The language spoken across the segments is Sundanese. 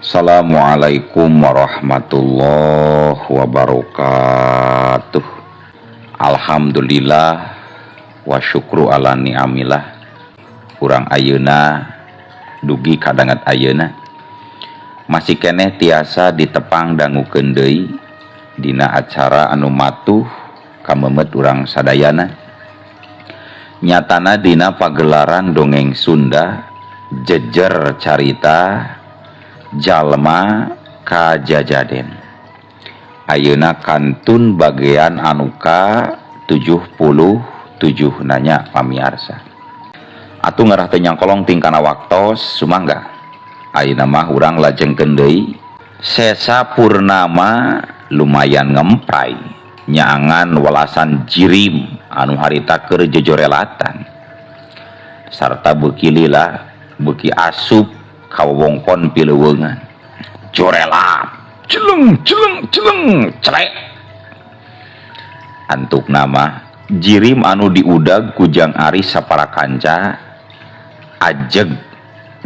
Assalamualaikum warahmatullahi wabarakatuh. Alhamdulillah wa syukru ala ni'amillah. Urang ayeuna dugi kadanget ayeuna masih keneh tiasa ditepang dangukeun deui dina acara anu matuh kamemet urang sadayana, nyatana dina pagelaran dongeng Sunda Jejer Carita Jalma Kajajaden. Ayeuna kantun bagian anu ka 77 nanya pamiarsa. Atuh ngarah teu nyangkolong tingkana waktos, sumangga ayeuna mah urang lajengkeun deui. Sesa purnama lumayan ngempray nyaangan welasan jirim anu harita keur jejorelatan sarta beuki lila beuki asup ka wewengkon pileuweungan. Jorelat jeleng jeleng jeleng celek. Antuk nama jirim anu diudag ku Jang Aris sapara kanca ajeg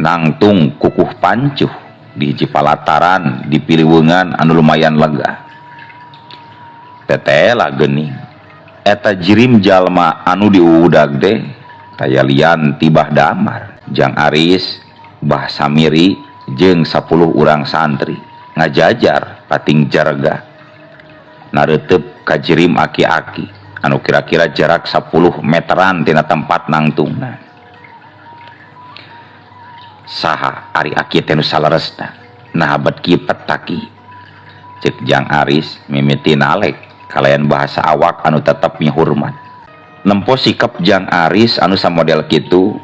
nangtung kukuh pancuh di hiji palataran di piliweungan anu lumayan lega. Tetela geuning eta jirim jalma anu diudag teh taya lian ti Bah Damar, Jang Aris, Bah Samiri jeung 10 urang santri ngajajar pating jarga nareuteup ka jirim aki-aki anu kira-kira jarak 10 meteran tina tempat nangtungna. Saha ari aki teh nu saleresna, nah bet kieu petaki? Cek Jang Aris mimiti nalek kalayan bahasa awak anu tetep mihurmat. Nempo sikap Jang Aris anu samodel kitu,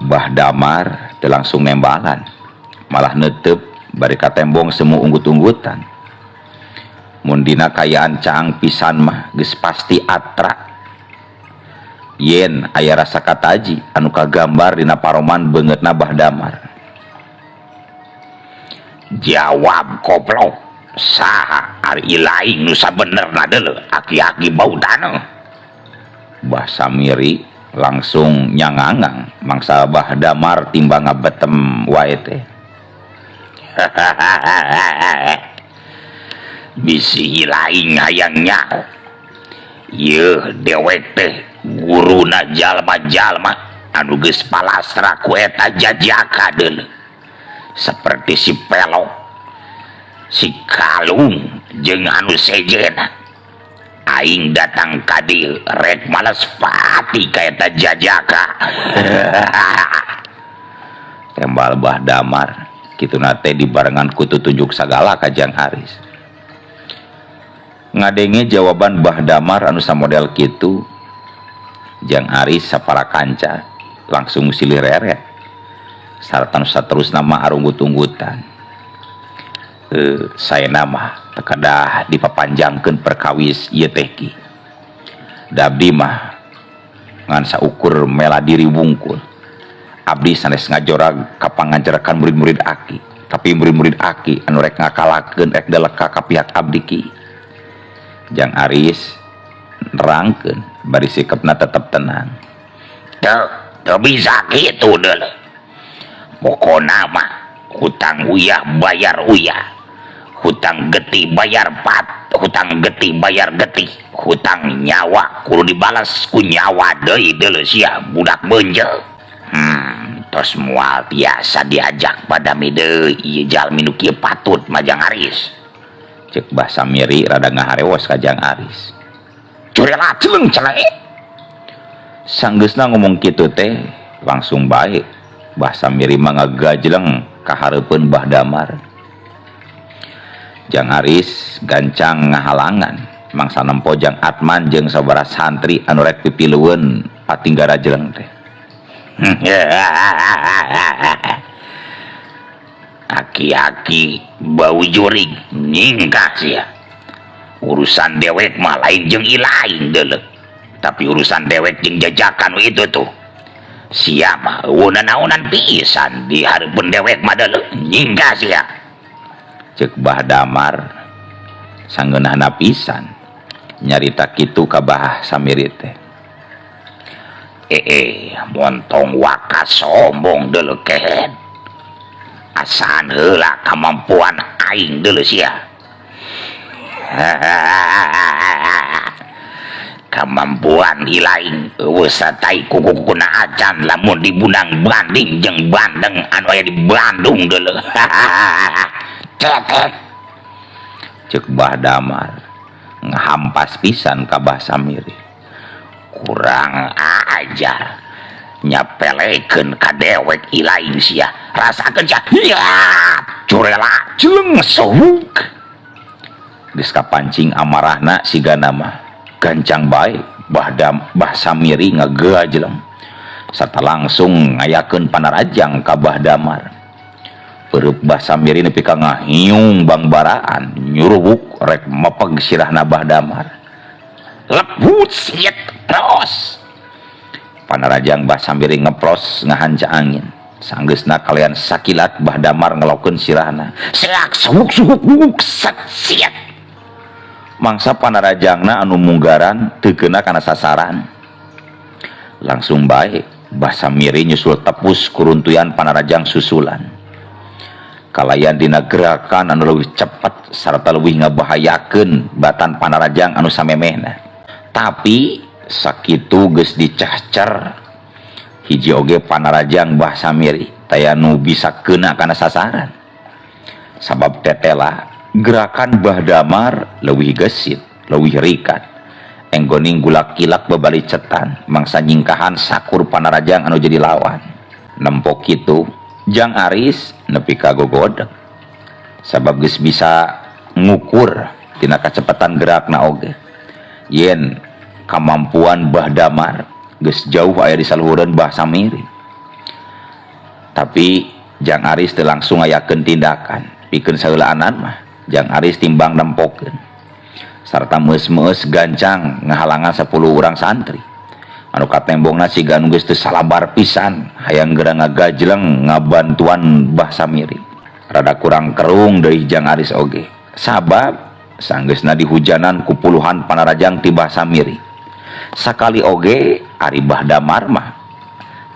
Bah Damar teu langsung nembalan, malah netep bari katembong semu unggut-unggutan. Mun dina kayaan caang pisan mah geus pasti atra yen aya rasa kataji anu kagambar dina paroman beungeutna Bah Damar. Jawab koplok, saha ari ilaing nu sabenerna deuleu, aki-aki bau taneuh? Bah Samiri langsung nyangangang mangsa Bah Damar timbang ngabetem wae teh. Bisi laing hayang nyaho, yeuh dewek teh guruna jalma-jalma anu geus palastra ku eta jajaka deuleu, seperti si Pelok, si Kalung jeung anu sejena. Aing datang ka dieu rek males pati ka eta jajaka, tembal Bah Damar. Kituna teh dibarengan ku tutunjuk sagala ka Jang Aris. Ngadenge jawaban Bah Damar anu samodel kitu, Jang Aris sapara kanca langsung silih reret sarta nu saterusna mah arunggut-unggutan. Saena mah teu kedah dipapanjangkeun perkawis ieu teh ki. Da abdi mah ngan saukur mela diri wungkul. Abdi sanes ngajorag ka panganjarakan murid-murid aki, tapi murid-murid aki anu rek ngakalakeun rek deleka ka pihak abdi ki. Jang Aris nerangkeun bari sikapna tetep tenang. Teu, teu bisa kitu deuleu. Pokona mah hutang uyah bayar uyah, hutang getih bayar pat, hutang getih bayar getih, hutang nyawa kudu dibalas ku nyawa deui deuleu sia budak beunjeul. Tos moal tiasa diajak padami deui ieu jalmi nu kieu patut mah, Jang Aris. Cek Bah Samiri rada ngaharewos ka Jang Aris. Curela celeng celek. Sanggeusna ngomong kitu teh langsung bae Bah Samiri mah ngagajleng ka hareupeun Bah Damar. Jang Aris gancang ngahalangan mangsa nempo Jang Atman jeung sabaraha santri anu rek pipilueun patinggara jeleng teh. Aki-aki bau jurig nyingkah sia. Urusan dewek mah lain jeung ilaing deuleu, tapi urusan dewek jeung jajakan itu tuh. Sia mah eueuh naonan pisan di hareupeun dewek mah deuleu, nyingkah sia. Cek Bah Damar sanggeunahna pisan nyarita kitu ka Bah Samiri teh. Montong waka sombong deuleu kehed. Asaan heula kamampuan aing deuleu sia. Kamampuan ilaing eueuh satai kuku-kukuna acan lamun dibundang banding jeung bandeng anu aya di Bandung deuleu. Cetek. Ceuk Bah Damar ngahampas pisan ka Bah Samiri. Kurang ajar. Nyapelekeun ka dewek ilaing sia. Rasakeun sia. Hiya! Curela jeleng suhuk. Geus kapancing amarahna sigana mah. Gancang bae Bah Samiri ngagajleng. Sarta langsung ngayakeun panarajang ka Bah Damar. Peureub Bah Samiri nepi ka ngahiung bangbaraan nyuruwuk rek mepeg sirahna Bah Damar. Leput siet pros. Panarajang Bah Samiri ngepros ngahanca angin. Sanggeusna kalian sakilat Bah Damar ngelokeun sirahna. Seak suhuk suhuk wuk set siet. Mangsa panarajangna anu munggaran teu keuna kana sasaran. Langsung bae Bah Samiri nyusul tepus kuruntuyan panarajang susulan. Kalayan dina gerakan anu leuwih cepet sarta leuwih ngabahayakeun batan panarajang anu samemehna. Tapi sakitu geus dicahcer hiji oge panarajang Bah Samiri taya nu bisa keuna kana sasaran. Sabab tetela gerakan Bah Damar leuwih gesit, leuwih rikat. Enggoning gulak-kilak babali cetan mangsa nyingkahan sakur panarajang anu jadi lawan. Nempok kitu Jang Aris nepi ka gogodeg. Sabab geus bisa ngukur tina kacepatan gerakna oge. Yen kamampuan Bah Damar geus jauh aya di saluhureun Bah Samiri. Tapi Jang Aris teu langsung ngayakeun tindakan, pikeun saheulaanan mah Jang Aris timbang nempokeun. Sarta meus-meus gancang ngahalangan 10 urang santri. Anu katembongna siga anu geus teu salabar pisan, hayang geura ngagajleng ngabantuan Bah Samiri. Rada kurang kerung deui Jang Aris oge. Sabab sanggeusna dihujanan ku puluhan panarajang ti Bah Samiri. Sakali oge ari Bah Damar mah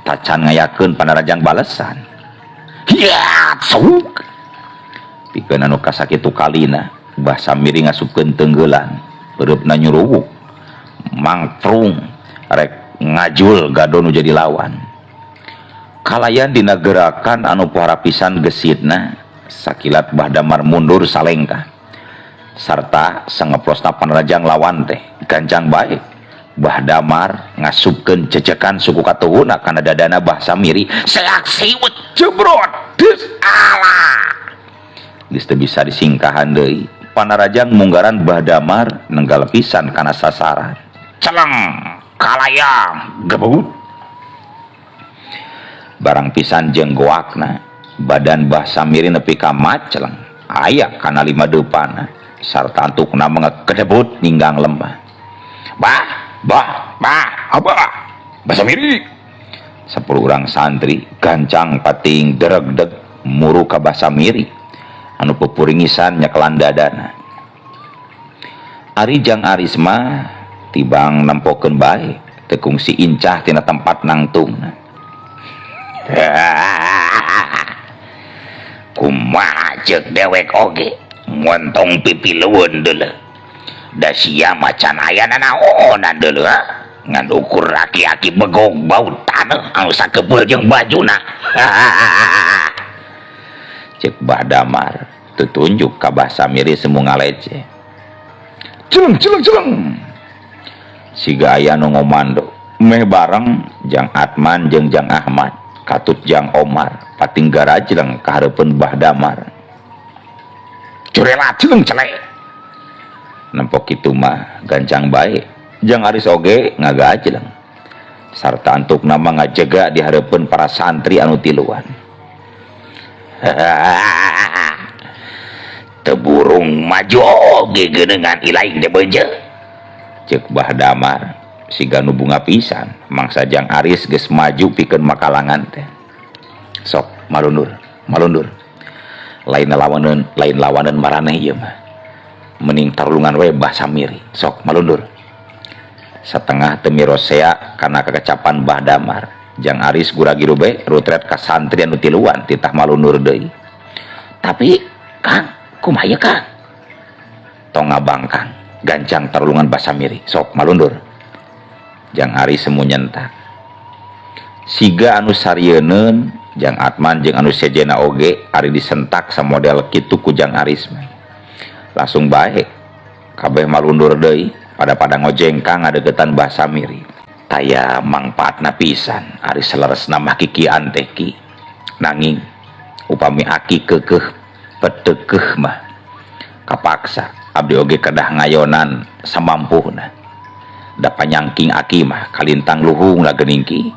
tacan ngayakeun panarajang balesan. Hiat suk. Pikeun anu kasakitu kalina Bah Samiri ngasupkeun tenggelan, peureupna nyuruwuk, mangprung rek ngajul gado nu jadi lawan. Kalayan dina gerakan anu pohara pisan gesitna, sakilat Bah Damar mundur salengkah. Sarta sangeplosna panarajang lawan teh gancang bae. Bah Damar ngasupkeun cecekan suku katuhuna kana dadana Bah Samiri. Seak siwet jebrot deus ala. Geus teu bisa disingkahan deui. Panarajang munggaran Bah Damar nenggal pisan kana sasaran. Celeng kalayang gebut. Barang pisan jeung goakna badan Bah Samiri nepi ka maceleng aya kana lima deupana sarta antukna mengekedebut ninggang lembah. Bah bah bah abah Bah Samiri. 10 urang santri gancang pating deregdeg muru ka Bah Samiri anu pupuringisan nyekelan dadana. Ari Jang Aris mah tibang nempokeun bae teu kungsi incah tina tempat nangtungna. Kumaha ceuk dewek oge montong pipilueun deuleu. Da sia macan aya nanaonan deuleu ngan ukur aki-aki begog bau taneuh anu sakebeul jeung bajuna. Ceuk Bah Damar tutunjuk ka Bah Samiri semu ngaleceh. Celeng celeng celeng. Siga aya nu ngomando. Meh bareng Jang Atman jeung Jang Ahmad, katut Jang Omar, pating garajleng ka hareupeun Bah Damar. Curela celeng celek. Nempok kitu mah gancang bae. Jang Aris oge ngagajleng. Sarta antukna mah ngajega di hareupeun para santri anu tiluan. Teburung maju oge geuneunan ilaing teh beunje. Ceuk Bah Damar siga nu bunga pisan mangsa Jang Aris geus maju pikeun makalangan teh. Sok malundur, malundur. Lain lawaneun, lain lawaneun maraneh ieu mah. Mending tarulungan we Bah Samiri. Sok malundur. Satengah teu mirosea kana kakecapan Bah Damar. Jang Aris gura-giru be rutret ka santri anu tiluan titah malundur deui. Tapi Kang, kumaha ieu, Kang? Tong ngabangkang, gancang tarulungan Bah Samiri, sok malundur. Jang Aris semu nyentak. Siga anu sarieun Jang Atman jeung anu sejena oge ari disentak samodel kitu ku Jang Aris mah. Langsung bae kabeh malundur deui pada-pada ngojengkang ngadeukeutan Bah Samiri. Taya mangpaatna pisan ari saleresna mah kikian teh, Ki. Nanging upami aki keukeuh petekeuh mah kapaksa abdi oge kedah ngayonan samampuhna. Da panyangking aki mah kalintang luhung lah geuning, Ki,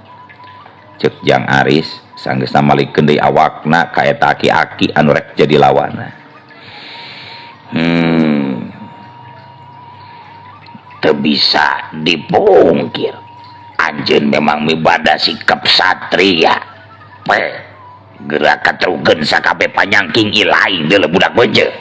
cek Jang Aris sanggeusna malikeun deui awakna ka eta aki-aki anu rek jadi lawanna. Teu bisa dipungkir anjeun memang mibanda sikap satria. Pe, geura katrukeun sakabeh panyangking ilaing deuleu budak beunceuk.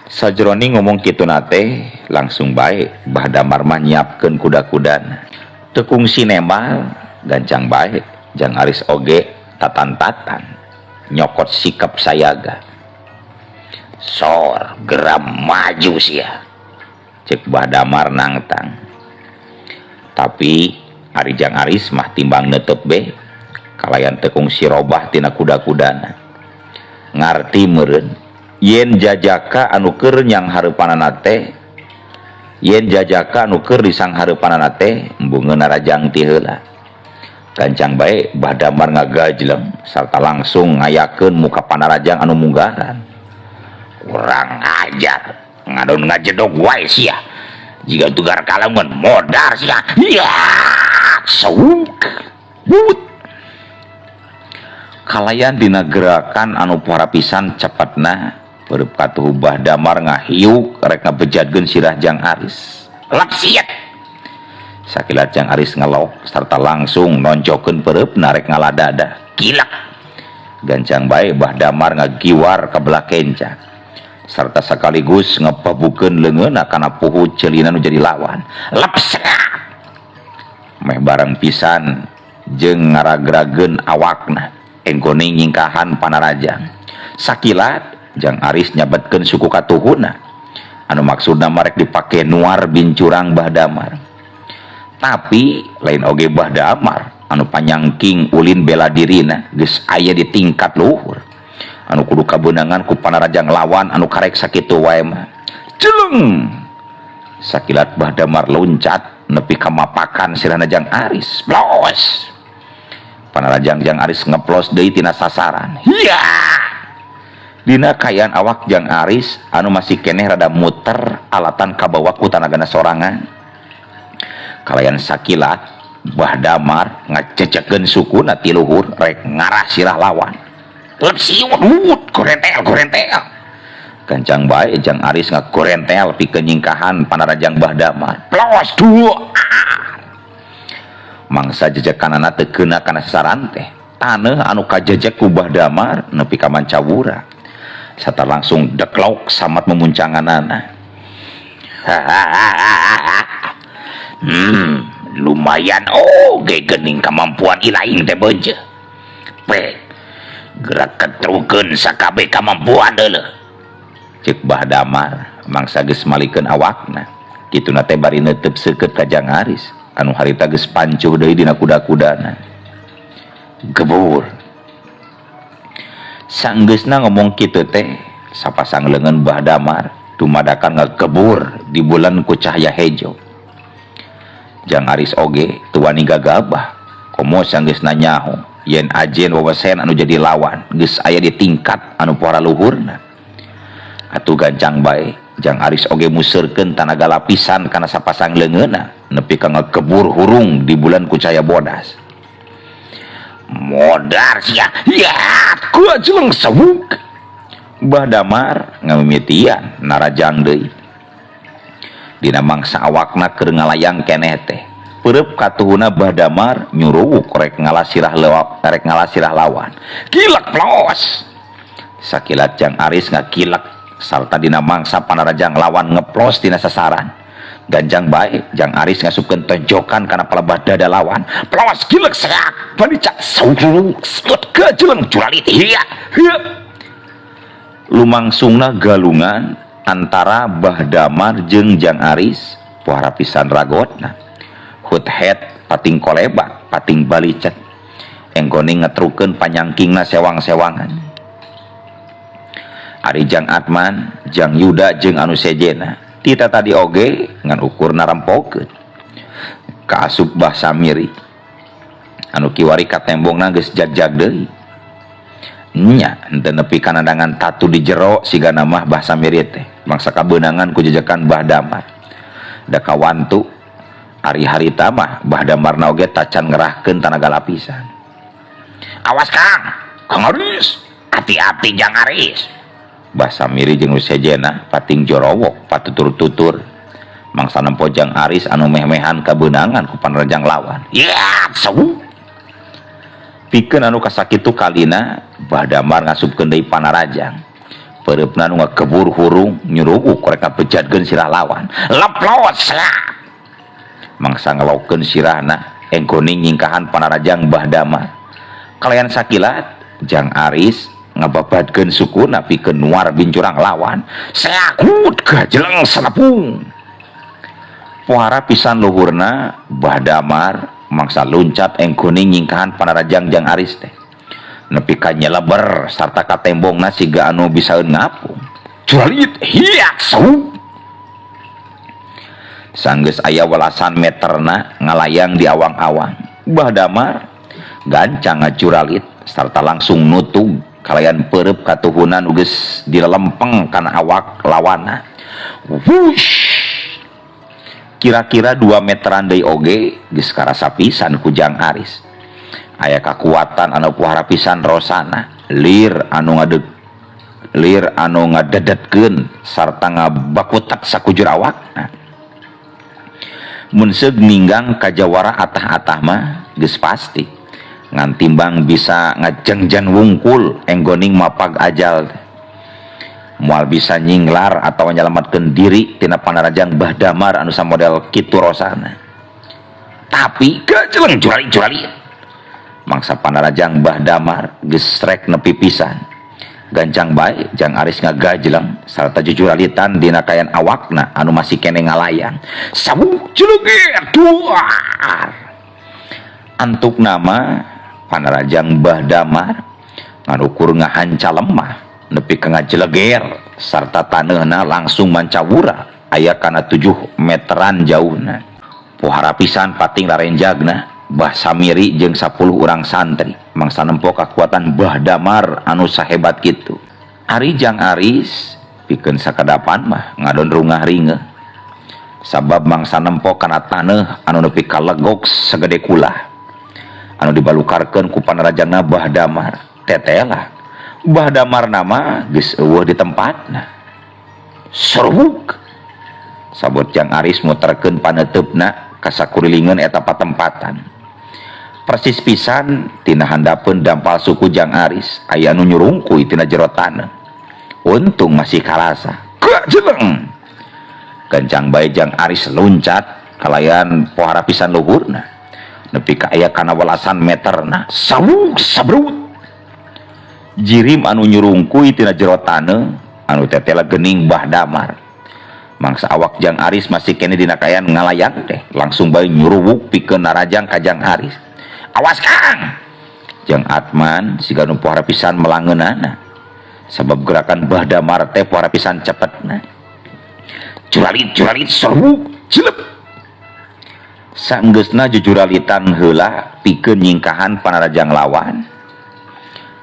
Sajroning ngomong kitu teh langsung bae Bah Damar mah nyiapkeun kuda-kudana. Teu kungsi nembal, gancang bae Jang Aris oge tatan-tatan nyokot sikap sayaga. "Sor, geura maju sia," cek Bah Damar nangtang. Tapi ari Jang Aris mah timbang netep be kalayan teu kungsi robah tina kuda-kudana. Ngarti meureun yen jajaka anu keur nyang hareupanana teh, yen jajaka anu keur disanghareupanana teh embungeun narajang ti heula. Gancang bae Bah Damar ngagajleng sarta langsung ngayakeun muka panarajang anu munggaran. "Kurang ajar, ngadon ngajedog wae sia, jiga tugar kalamun modar sia." Ya sauk but kalayan dina gerakan anu pohara pisan cepatna, peureub katuhu Bah Damar ngahiuk rek ngabejadkeun sirah Jang Aris. Lapsiat sakilat Jang Aris ngelok sarta langsung noncokeun peureupna rek ngaladada. Kilak, gancang bae Bah Damar ngagiwar ka belah kenca sarta sekaligus ngepabukeun leungeunna kana puhu ceulina nu jadi lawan. Lepsat meh bareng pisan jeung ngaragrageun awakna enggone nyingkahan panarajang. Sakilat Jang Aris nyabetkeun suku katuhuna anu maksudna marek dipake nuar bincurang Bah Damar. Tapi lain oge Bah Damar anu panyangking ulin bela dirina geus aya di tingkat luhur anu kudu kabeunangan ku panarajang lawan anu karek sakitu wae mah. Jeleng, sakilat Bah Damar loncat nepi ka mapakan sirahna Jang Aris. Blos, panarajang Jang Aris ngeplos deui tina sasaran. Hiya, dina kaayaan awak Jang Aris anu masih keneh rada muter alatan kabawa ku tanagana sorangan, kalayan sakilat Bah Damar ngacecekeun sukuna ti luhur rek ngarah sirah lawan. Lepsiut gorentel gorentel, gancang bae Jang Aris ngagorentel pikeun nyingkahan panarajang Bah Damar. Plos dua, mangsa jejekanana teu keuna kana sasaran teh, taneuh anu kajejek ku Bah Damar nepi ka mancawura sarta langsung deklok samat memuncanganana. "Lumayan oge geuning kemampuan ilaing teh beunceuk. Pe, geura ketrukeun sakabeh kemampuan deuleu," cek Bah Damar mangsa geus malikeun awakna. Kituna teh bari neuteub seukeut ka Jang Aris anu harita geus pancuh deui dina kuda-kudana. Gebur, sanggeusna ngomong kitu teh sapasang leungeun Bah Damar dumadakan ngagebur di bulan ku cahaya hejo. Jang Aris oge teu wani gagabah komo sanggeusna nyaho yen ajen wewesen anu jadi lawan geus aya di tingkat anu pohara luhurna. Atuh gancang bae Jang Aris oge museurkeun tanaga lapisan kana sapasang leungeunna nepi ka ngagebur hurung di bulan ku cahaya bodas. "Modar sia." Ya jeleng sewuk, Bah Damar ngamimitian narajang deui. Dina mangsa awakna keur ngalayang keneh teh, peureub katuhuna Bah Damar nyuruwuk rek ngalasirah lewat, rek ngalasirah lawan. Kilek plos, sakilat Jang Aris ngakilek sarta dina mangsa panarajang lawan ngeplos tina sasaran, gancang bae Jang Aris ngasupkeun tonjokan kana palebah dada lawan. Plos, gilek, seak banicak sawuk sut kejeleng juralit. Hiya hiya. Lumangsungna galungan antara Bah Damar jeung Jang Aris pohara pisan ragotna. Hut-het pating kolebat, pating balicet. Enggoning ngetrukeun panyangkingna sewang-sewangan. Ari Jang Atman, Jang Yuda jeung anu sejena tita tadi oge ngan ukur narempokeun. Kaasup Bah Samiri anu kiwari katembongna geus jag-jag deui. Nya henteu nepi kana nandangan tatu di jero sigana mah Bah Samiri teh mangsa kabeunangan ku jejekan Bah Damar. Da kawantu ari harita mah Bah Damarna oge tacan ngerahkeun tanaga lapisan. Awas Kang, Kang Aris, hati-hati Jang Aris. Bah Samiri jeung nu sejena pating jorowok patutur-tutur mangsa nempo Jang Aris anu meh-mehan kabeunangan ku panrejang lawan. Ya, sewu. Pikeun anu kasakitu kalina Bah Damar ngasupkeun deui panarajang. Peureupna nu ngakebur hurung nyurugu korek ngabejadkeun sirah lawan. Leplot slap. Mangsa ngelokeun sirahna enggoning nyingkahan panarajang Bah Damar. Kalayan sakilat Jang Aris ngababadkeun sukuna pikeun nuar bincurang lawan. Seakut gajeleng salepung. Pohara pisan luhurna Bah Damar mangsa luncat enggoning nyingkahan panarajang Jang Aris teh. Nepi ka nyeleber sarta katembongna siga anu bisaeun ngapung. Curalit hiak sau. Sanggeus aya welasan meterna ngalayang di awang-awang. Bah Damar gancang ngacuralit sarta langsung nutug kalayan peureub katuhunan geus dilelempeng kana awak lawana. Wush. Kira-kira 2 meteran deui oge geus karasa pisan ku Jang Aris. Aya kakuatan anu pohara pisan rosana, lir anu ngadeg, lir anu ngadedetkeun sarta ngabakutak sakujur awakna. Mun seug ninggang kajawara atah-atah mah geus pasti ngan timbang bisa ngajengjen wungkul enggoning mapag ajal. Moal bisa nyinglar atau nyelamatkeun diri tina panarajang Bah Damar anu samodel kitu rosana. Tapi gajeleng jurali-jurali mangsa panarajang Bah Damar geus rek nepi pisan. Gancang bae Jang Aris ngagajeleng sarta jujuralitan dina kayan awakna anu masih kene ngalayang. Sabuk jeleger duar. Antuk nama panarajang Bah Damar nganukur ngahanca lemah nepi ka ngajeleger sarta taneuhna langsung mancawura aya kana 7 meteran jauhna. Pohara pisan pating larenjagna Bah Samiri jeung 10 urang santri mangsa nempo kakuatan Bah Damar anu sahebat kitu. Ari Jang Aris pikeun sakadapan mah ngadon rungah ringeuh sabab mangsa nempo kana taneuh anu nepi ka legok sagede kulah anu dibalukarkeun ku panarajangna Bah Damar. Tetelah Bah Damar nama geus eueuh di tempatna. Seruk sabot Jang Aris muterkeun paneuteup ka sakurilingeun eta patempatan. Persis pisan tina handapeun dampal suku Jang Aris aya nu nyurungkuy tina jero taneuh. Untung masih karasa. Gajeleng. Gancang bae Jang Aris luncat kalayan pohara pisan luhurna. Nepi ka aya kana welasan meterna. Sawuk sabrut. Jirim anu nyurungkuy tina jero taneuh anu tetela gening Bah Damar. Mangsa awak Jang Aris masih kene dina kayan ngalayang teh langsung bae nyuruwuk pikeun narajang ka Jang Aris. Awas Kang. Jang Atman siga nu pohara pisan melangeunana. Sabab gerakan Bah Damar teh pohara pisan cepetna. Curalit curalit seruk cilep. Sanggeusna jujuralitan heula pikeun nyingkahan panarajang lawan.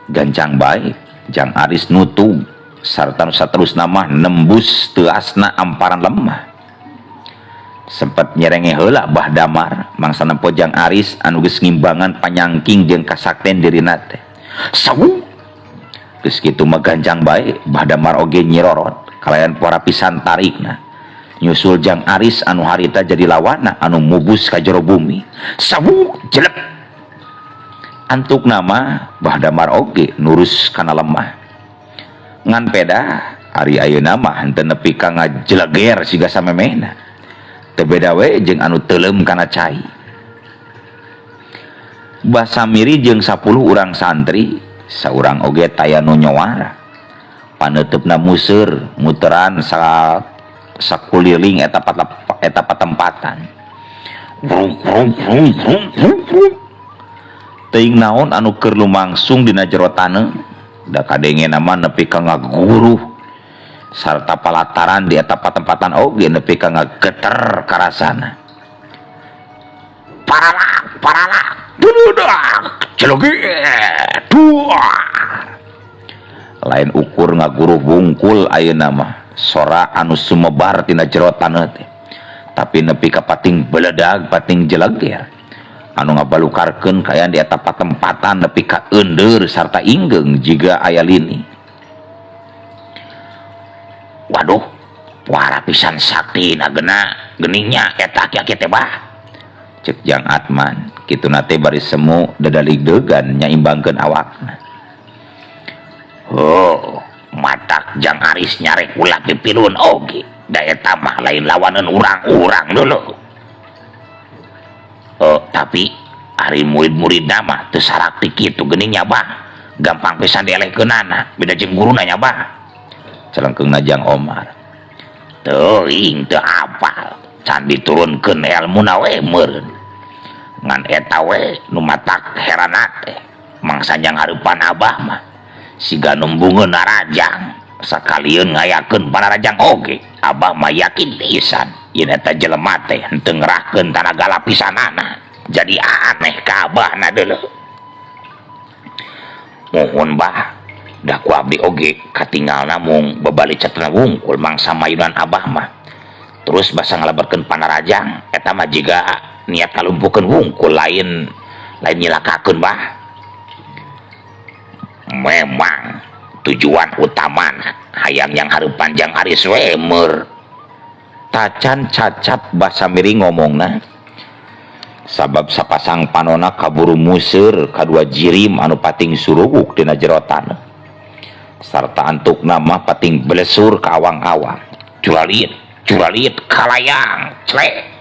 Gancang bae Jang Aris nutug sarta nu saterusna mah nembus teuasna amparan lemah. Sempet nyerenge heula Bah Damar mangsa nempo Jang Aris anu geus ngimbangan panyangking jeung kasakten dirina teh. Sawu geus kitu mah gancang bae Bah Damar oge nyirorot kalayan pohara pisan tarikna. Nyusul Jang Aris anu harita jadi lawana anu mubus ka jero bumi. Sawu jelep. Antuk nama Bah Damar oge nurus kana lemah. Ngan peda ari ayeuna mah henteu nepi ka ngajeleger siga samemehna. Teu beda we jeung anu teuleum kana cai. Bah Samiri jeung 10 urang santri saurang oge taya nu nyowara. Paneuteup museur muteran sa sakuliling eta eta patempatan. Vrung vrung vrung vrung vrung vrung. Teuing naon anu keur lumangsung dina jero taneuh, da kadengena mah nepi ka ngaguruh sarta palataran di eta patempatan oge nepi ka ngageter karasana. Paralak paralak duludak celoge duar. Lain ukur ngaguruh bungkul ayeuna mah sora anu sumebar tina jero taneuh teh, tapi nepi ka pating beledag pating jeleger anu ngabalukarkeun kaayaan di eta patempatan nepi ka eundeur sarta inggeung jiga aya lini. Waduh, puara pisan saktina gena geningnya eta aki-aki teh bah. Cek Jang Atman kituna teh bari semu dadaligdegan nyaimbangkeun awakna. Oh, matak Jang Aris nyarek ulah pipilun oge, da eta mah lain lawaneun urang-urang dulu. Oh, tapi ari murid-muridna mah teu sarakti kitu geuning nya bah. Gampang pisan dielehkeunana, beda jeung guruna nya bah. Celengkeungna Jang Omar. Teuing teu apal, can diturunkeun elmuna we meureun. Ngan eta we nu matak herana teh, mangsa jang hareupan abah mah siga numbungeun narajang, sakalieun ngayakeun panarajang oge. Abah mah yakin pisan yen eta jelema teh henteu ngerahkeun tanaga lapisanana. Jadi aneh ka abahna deuleu. Mohon bah, da ku abdi oge katinggalna mung babalicetna wungkul mangsa mayunan abah mah. Terus basa ngalebarkeun panarajang eta mah jiga niat kalumpukeun wungkul, lain lain nyilakakeun bah. Memang tujuan utama hayang yang hareupan Jang Aris we meur. Tacan cacap basa miring ngomongna, sabab sapasang panona kaburu museur kadua jirim anu pating suruguk dina jero taneuh sarta antukna mah pating belesur ka awang-awang. Curalit curalit kalayang clek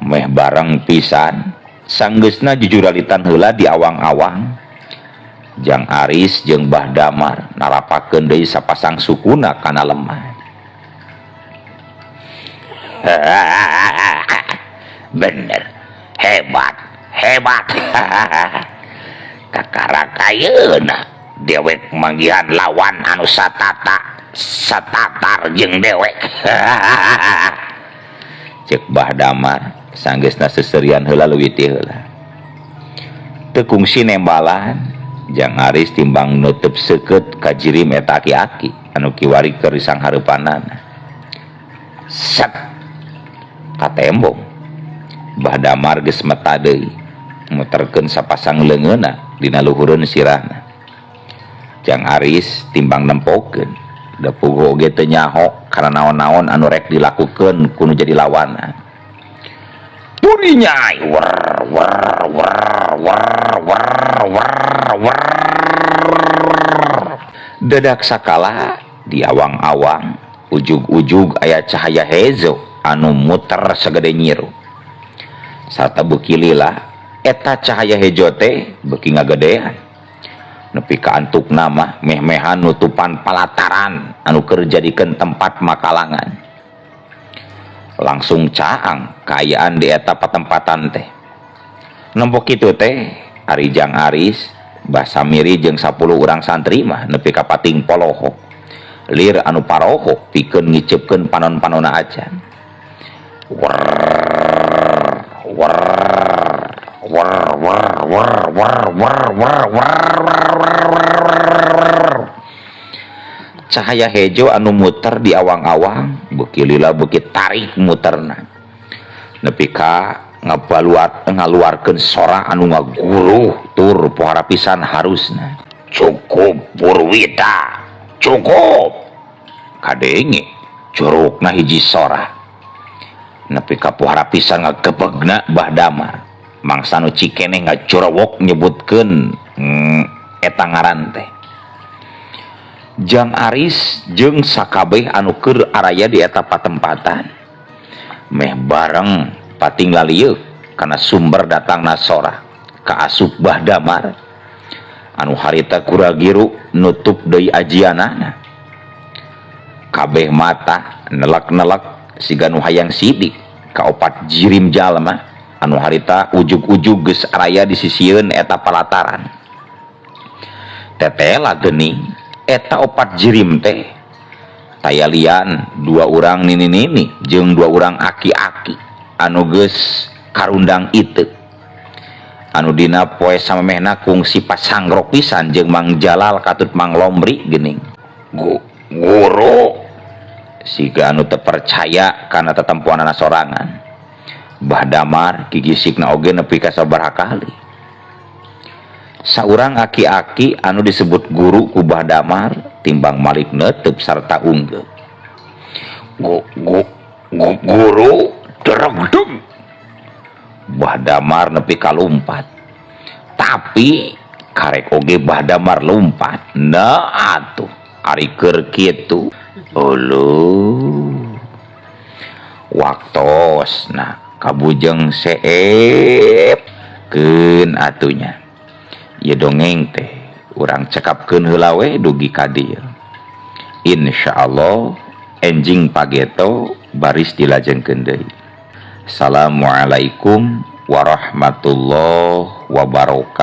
meh bareng pisan sanggeusna jujuralitan heula di awang-awang. Jang Aris jeung Bah Damar narapakeun deui sapasang sukuna kana lemah. Bener, hebat hebat. Kakara kayeuna dewek manggihan lawan anu satata satatar jeung dewek. Cek Bah Damar sanggeusna seserian heula leuwih ti heula. Teu kungsi nembalan Jang Aris timbang nutup seukeut ka jirim eta aki-aki anu kiwari keur disanghareupanana. Set katembong Bah Damar geus meta deui muterkeun sapasang leungeunna dina luhureun sirahna. Jang Aris timbang nempokeun da puguh oge teu nyaho kana naon-naon anu rek dilakukeun ku nu jadi lawanna. Burinyai wer wer wer wer wer wer wer. Dadak sakala di awang-awang ujug-ujug aya cahaya hejo anu muter sagede nyiru. Sarta beuki lila eta cahaya hejo teh beuki ngagedean. Nepi ka antukna mah meh-mehan nutupan palataran anu keur jadikeun tempat makalangan. Langsung caang kaayaan di eta patempatan teh. Nempo kitu teh ari Jang Aris, Bah Samiri jeung 10 urang santri mah nepi ka pating poloho. Lir anu paroho pikeun ngiceupkeun panon-panona acan. Wer wer wer wer wer wer wer wer wer. Cahaya hejo anu muter di awang-awang beuki lila beuki tarik muterna. Nepi ka ngabaluar ngaluarkeun sora anu ngaguruh tur pohara pisan harusna. Cukup Purwita, cukup. Kadenge curugna hiji sora. Nepi ka pohara pisan ngagebegna Bah Damar. Mangsa nu cikeneh ngacurewok nyebutkeun eta ngaran teh. Jang Aris jeung sakabeh anu keur araya di eta patempatan meh bareng pating lalieuk kana sumber datangna sora kaasup Bah Damar Anu harita kuragiru nutup deui ajianana. Kabeh mata nelak-nelak siga nu hayang sidik ka opat jirim jalma anu harita ujug-ujug geus araya di sisieun eta palataran. Tetela geuning eta opat jirim teh taya lian dua urang nini-nini jeung dua urang aki-aki anu geus karundang itu anu dina poe samemehna kungsi pasangrok pisan jeung Mang Jalal katut Mang Lombri geuning. Guru siga anu teu percaya kana tetempuanana sorangan. Bah Damar gigisikna oge nepi ka sabaraha kali. Saurang aki-aki anu disebut guru ku Bah Damar timbang malik neuteup sarta unggeup. Gu, gu, gu, guru deregdeg. Bah Damar nepi ka lumpat. Tapi karek oge Bah Damar lumpat. Nah atuh ari keur kitu. Uluh. Waktos nah kabujeng seep keun atunya. Ieu dongeng teh urang cekapkeun heula we dugi ka dieu. Insyaallah enjing pageto baris dilajengkeun deui. Assalamualaikum warahmatullahi wabarakatuh.